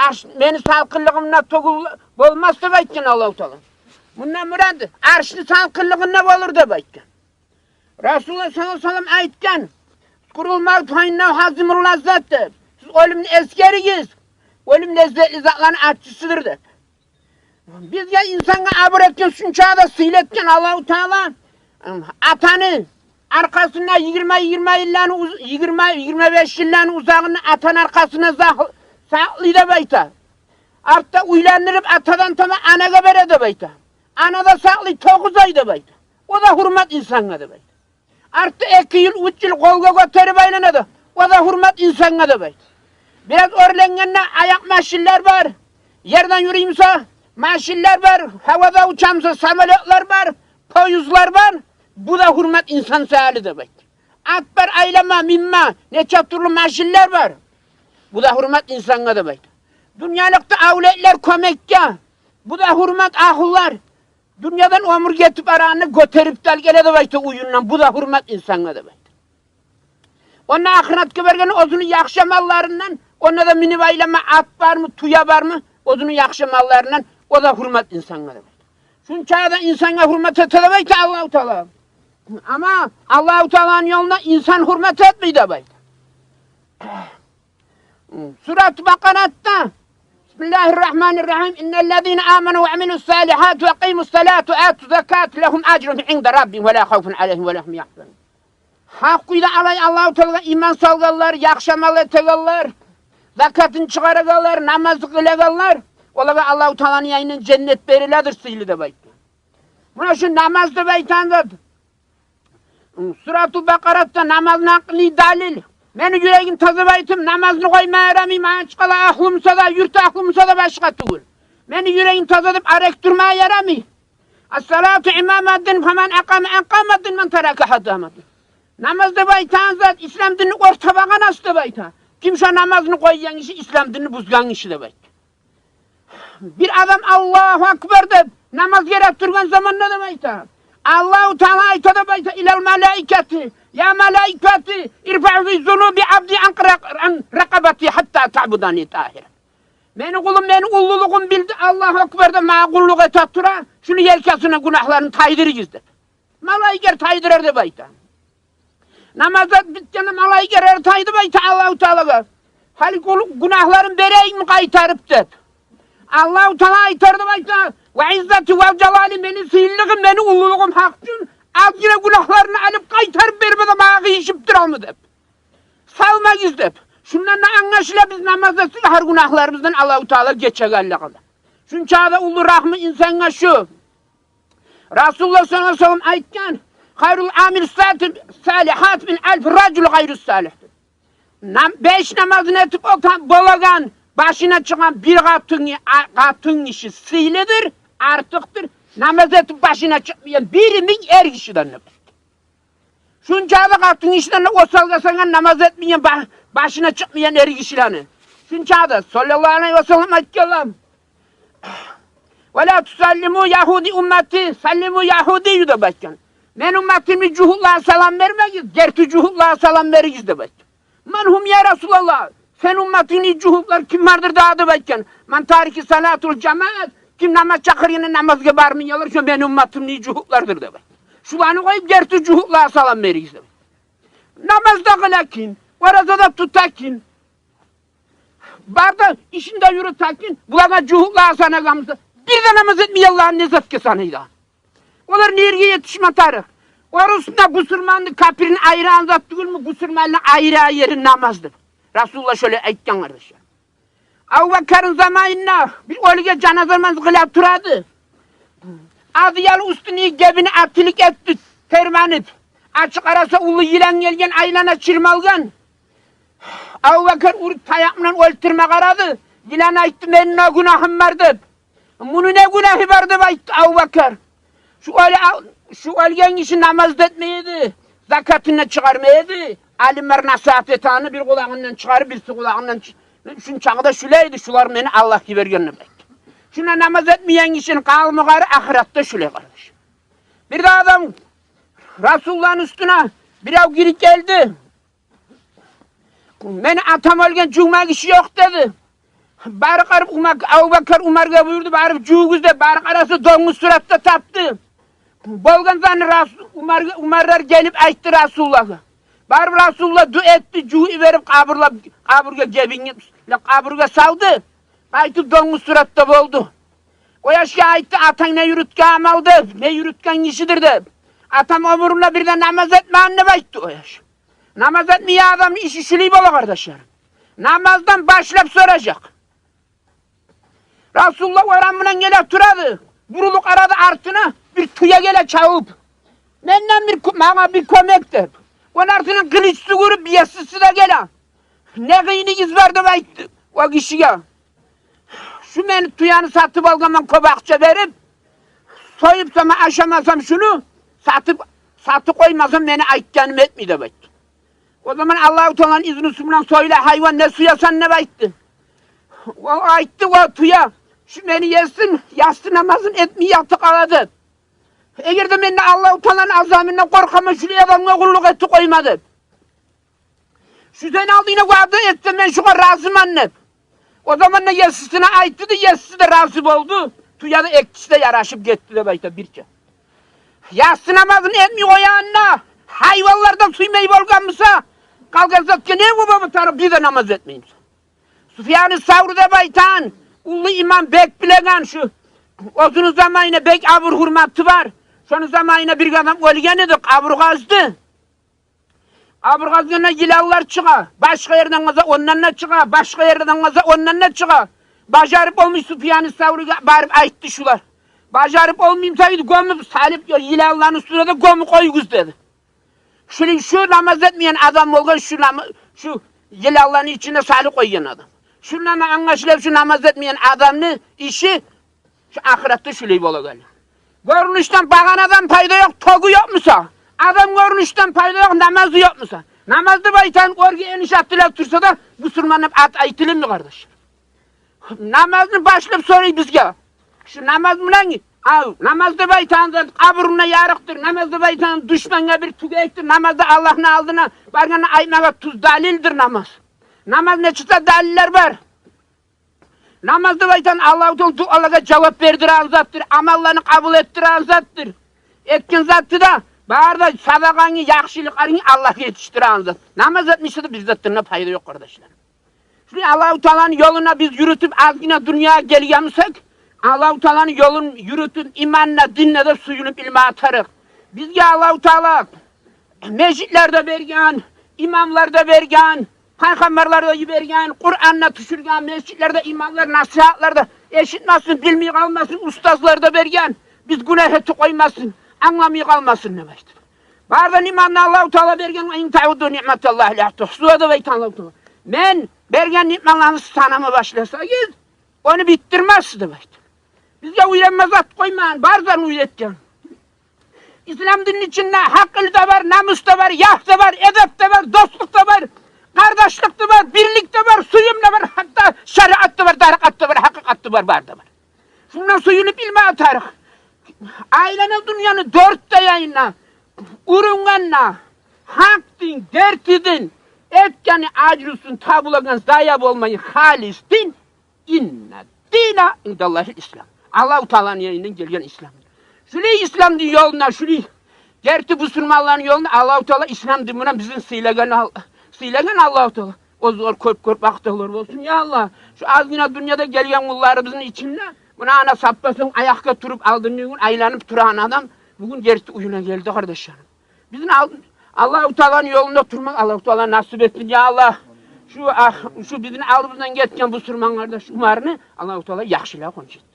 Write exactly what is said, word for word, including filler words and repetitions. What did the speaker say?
арш мени салкъынлыгъымда тёгюл болмас деп айтгъан Аллагьу Таала. Мундан мурат аршны салкъынлыгъында болур деп айтгъан. Расулуллагь саллаллагьу алайгьи ва саллам айтгъан: «Узкурул мавт фа иннагьу хазимул лаззат», — деп. Сиз оьлюмню эсгеригиз, оьлюм леззетли затланы аччысыдыр деп. Бизге, инсангъа абур этген, шунча да сыйлы этген Аллагьу Таала, атаны аркъасында йигирма, йигирма йылланы уз-, йигирма, йигирма беш йылланы узагъында атаны аркъасында зах-, сакълай деп айта. Артда уьйлендирип, атадан тама анагъа бере деп айта. Ана да сакълай тогъуз ай деп айта. О да гьюрмет инсангъа деп айта. Артда эки йыл, уьч йыл къолгъа гётерип айлана да, о да гьюрмет инсангъа деп айта. Бираз оьрленгенде аякъ машинлер бар, ерден юрюй буса машинлер бар, гьавада уча буса самолётлар бар, поездлер бар. Бу да гьюрмет инсан саялы деп айта. Ат бар, айланма, минме, нече тюрлю машинлер бар. Бу да гьюрмет инсангъа деп айта. Дюньялыкъда авлетлер кёмекге, бу да гьюрмет, агьлюлер. Дюньядан оьмюр гетип барагъанда гётерип де алып геле деп айта уьюнден, бу да гьюрмет инсангъа деп айта. Онда ахыратгъа баргъанда оьзюню яхшы амалларындан, онда да минип айланма ат бармы, тюе бармы, оьзюню яхшы амалларындан, о да гьюрмет инсангъа деп айта. Шунча да инсангъа гьюрмет эте деп айта Аллагьу Таала. Амма Аллагьу Тааланы ёлунда инсан гьюрмет этмей деп айта. Сурату Бакъаратда: «Бисмиллагьи ррагьмани ррагьим. Инналлазина аману ва амилус салигьати ва акъимус салата ва атуз заката лагьум ажругьум инда раббигьим ва ла хавфун алайгьим ва ла гьум ягьзанун». Гьакъ кюйде алай Аллагьу Таалагъа иман салгъанлар, яхшы амал этегенлер, закатын чыгъарагъанлар, намаз къылагъанлар, олагъа Аллагьу Тааланы янындан женнет бериледир сыйлы деп айтды. Муна шу намаз деп айтагъан зат. Суратул Бакъаратда намазны гьакъында далил. Мени юрегим таза деп айтып, намазны къойма ярамай, магъа чыкъгъанлар агьлюм буса да, юрт агьлюм буса да, башгъа тюгюл. Мени юрегим таза деп арек турма ярамай. Ас-салату имадуддин, фаман акъама акъамаддин, ман таракагьа гьадамаддин. Намаз деп айтагъан зат ислам динни орта багъанасы деп айта. Ким шо намазны къойгъан гиши, ислам динни бузгъан гиши деп айта. Бир адам «Аллагьу акбар» деп намаз герек тургъан заманда деп айта, Аллагьу Таала айта деп айта: «Илал малаикати, я малаикати, ирфаъу зунуби абди ан ракъ-, ан ракъабати гьатта таъбудани тагьира». Мени къулум мени уллулугъум билди, «Аллагьу акбар» деп магъа къуллукъ эте тура, шуну елкасына гюнагьларын тайдырыгъыз деп. Малайиклер тайдырар деп айта. Намаз битгенде малайиклер тайдырып айта Аллагьу Таалагъа: «Гьали къул гюнагьларын берейимми къайтарып?» — деп. Аллагьу Таала айтар деп айта: «Ва иззати ва жалали, мени сыйлылыгъым, мени уллулугъум гьакъ учун, азгъына гюнагьларымны алып къайтарып берме де магъа къыйышып турамы?» — деп. «Салмагъыз» — деп. Шундан да англашыла, биз намаз этсек, гьар гюнагьларыбыздан Аллагьу Таала гечегенлигине. Шунча да уллу рагьму инсангъа шу. Расулуллагь саллаллагьу алайгьи ва саллам айтгъан: «Хайрул амили салигьи мин алфи ражулин гъайру салигь». Нам-, беш намазын этип олтургъан, башына чыкъгъан бир къатынгъы-, а-, къатынгиши сыйлыдыр, артыкъдыр намаз этип башына чыкъмайгъан бир минг эргишиден деп. Шунча да къатынгишиден де осал къазангъан намаз этмейген, ба-, башына чыкъмайгъан эргишилени. Шунча да, саллаллагьу алайгьи ва саллам айтгъанлар: «Ва ла тусаллиму ягьуди уммати, саллиму ягьудию» деп айтгъан. «Мени умматымны жугьутлагъа салам бермегиз, герти жугьутлагъа салам беригиз» деп айтгъан. «Ман гьум, я Расулаллагь? Сени умматынгны жугьутлар ким бардыр дагъы?» — деп айтгъан. «Ман тарики салатал жамаат, ким намаз чакъыргъанда намазгъа бармайгъанлар, шо мени умматымны жугьутлардыр» деп айтгъан. «Шуланы къоюп, герти жугьутлагъа салам беригиз» деп айтгъан. Намаз да къыла экен, ораза да тута экен, бар да, ишин де юрюте экен, булагъа жугьутлагъа санагъан буса, бир де намаз этмейгенлени не затгъа санайгъан? Олар не ерге етишме тарыкъ? Орусну да, бусурманны, капирни айырагъан зат тюгюлмю? Бусурманны айырагъан ери намаз деп. Расулуллагь шолай айтгъан, къардашлар. Абубакарны заманында бир оьлюге жаназа намаз къыла тура эди. Адыялы уьстюне гебини атылып гетди, тербенип. Ачып къараса, уллу йылан гелген, айлана чырмалгъан. Абубакар уруп таякъ булан оьлтюрме къарады. Йылан айтды: «Мени не гюнагьым бар?» — деп. «Муну не гюнагьы бар?» — деп айтды Абубакар. «Шу оьл-, шу оьлген гиши намаз да этмей эди, закатын да чыгъармай эди. Алимлер насигьат этегенни бир къулагъындан чыгъарып, бириси къулагъындан чы-, шунчагъы да шулай эди, шулар мени Аллагь йиберген» деп айтды. Шунда намаз этмейген гишини къалмагъары ахыратда шулай, къардаш. Бир де адам Расулуллагьны уьстюне бирев гирип гелди. «Мени атам оьлген жувма гиши ёкъ», — деди. Бары къарап Умар, Абубакар Умаргъа буюрду, барып жувугъуз деп, бары къараса, донгуз суратда тапды. Болгъан затны Рас-, Умаргъа, Умарлар гелип айтды Расулуллагъа. Барып Расулулла дуа этди, жувуп йиберип, къабурлап, къабургъа гебинге, къабургъа салды. Къайтып донгуз суратда болду. О яшгъа айтды: «Атанг не юрютген амал?» — деп, «не юрютген гишидир?» — деп. «Атам оьмюрюнде бир де намаз этмеген», — деп айтды о яш. Намаз этмейген адамны иши шулай бола, къардашлар. Намаздан башлап соражакъ. Расулулла орамдан геле турады. Бурулуп къарады артына, бир тюе геле чабып. «Менден бир кё-, магъа бир кёмек», — деп. Ону артындан къылыч сюгюрюп, бир есиси де геле. «Не къыйыныгъыз бар?» — деп айтды о гишиге. «Шу мени тюени сатып алгъанман кёп акъча берип, союп сама ашамасам шуну, сатып, сатып къоймасам, мени айтгъанымны этмей», — деп айтды. О заман Аллагьу Тааланы изнусу булан «Сойла, гьайван, не сюесен?» — деп айтды. О айтды: «О тюе, шу мени есим яссы намазын этмей ятып къала», — деп. «Эгер де мен де Аллагьу Тааланы азабындан къоркъаман, шулай адамгъа къуллукъ этип къойма», — деп. «Шу сени алдынгда ваъда этсе, мен шугъар разиман», — деп. О заманда есисине айтды да, есиси де рази болду. Тюе де, эки киши де ярашып гетди деп айта бирче. Яссы намазын этмей къоягъанда, гьайванлар да сюймей болгъан буса, къалгъан затгъа не гюбе бу тарыкъ, биз де намаз этмейбиз. Суфьяны Савру деп айтагъан уллу имам, бек билеген, шу оьзюню заманында бек абур-гьюрматы бар. Шону заманында бир адам оьлген эди, къабур къазды. Къабур къазгъанда йыланлар чыгъа, башгъа ерден къазса ондан да чыгъа, башгъа ерден къазса ондан да чыгъа. Бажарып болмай Суфьяны Савругъа барып айтды шулар. Бажарып болмай буса, гёмюп салып, йыланланы уьстюне де гёмюп къоюгъуз, деди. Шулай шу намаз этмейген адам болгъан, шу нама-, шу йыланланы ичине салып къойгъан адам. Шундан англашыла шу намаз этмейген адамны иши шу ахыратда шулай болагъаны. Гёрюнюшден багъанадан пайда ёкъ, тёгю ёкъ буса, адам гёрюнюшден пайда ёкъ, намазы ёкъ буса. Намаз деп айтагъан оьрге эниш атылып турса да, бусурман деп ат айтылырмы, къардашлар? Намазны башлап сорай бизге. Шу намаз булан, ав, намаз деп айтагъан зат къабурунда ярыкъдыр, намаз деп айтагъан душмангъа бир тюгекдир, намаз да Аллагьны алдына баргъанда айтмагъа тюз далилдир намаз. Намаз нече де далиллер бар. Намаз деп айтагъан Аллагьу Таала дуалагъа жавап бердиреген затдыр, амалланы къабул этдиреген затдыр. Этген затны да, бары да садагъангны, яхшылыкъларынгны Аллагьгъа етишдиреген зат. Намаз этмесе де бир затдан да пайда ёкъ, къардашлар. Шулай Аллагьу Тааланы ёлуна биз юрютюп, азгъына дюньягъа гелген бусакъ, Аллагьу Тааланы ёлун юрютюп, иманына, динине де сююнюп билме тарыкъ. Бизге Аллагьу Таала межитлер де берген, имамлар да берген, пайхаммарлар да йиберген, Къуран да тюшюрген, межитлерде имамлар насигьатлар да эшитмесин, билмей къалмасын, устазлар да берген. Биз гюнагь этип къоймасын, англамай къалмасын деп айтып. Бары да ниъматны Аллагьу Таала берген, «Ва ин таудду ниъматаллагьи ла тугьсугьа» деп айтгъан Аллагьу Таала. Мен берген ниъматланы сиз санама башласагъыз, ону битдирмессиз деп айтды. Бизге уьйренме зат къоймагъан, бары затны уьйретген. Ислам динни ичинде гьакъыл да бар, намус да бар, ягь да бар, эдеп де бар, дослукъ да бар, къардашлыкъ да бар, бирлик де бар, сююм де бар, гьатта шариат да бар, тарикъат да бар, гьакъыкъат да бар, бары да бар. Шундан сююнюп билме тарыкъ. Айлана дюньяны дёрт де янына, урунгъанда, гьакъ дин, герти дин, этгени ажрусун табулагъан, зая болмайгъан халис дин, «Инна дина индаллагьил ислам». Аллагьу Тааланы янындан гелген ислам. Шулай ислам дин ёлуна, шулай герти бусурманланы ёлуна Аллагьу Таала ислам дин булан бизин сыйлагъан Ал-, сыйлагъан Аллагьу Таала. Оьзюне кёп-кёп макътавлар болсун, я Аллагь. Шу азгъына дюньяда гелген къулларыбызны ичинде, муна, ана, саппасанг аякъгъа туруп, алдынгы гюн айланып турагъан адам бугюн герти уьюне гелди, къардашларым. Бизин ал-, Аллагьу Тааланы ёлунда турмакъ Аллагьу Таала насип этсин, я Аллагь. Шу, а, шу бизин алдыбыздан гетген бусурман къардаш Умарны Аллагьу Таала яхшылагъа къонуш этсин.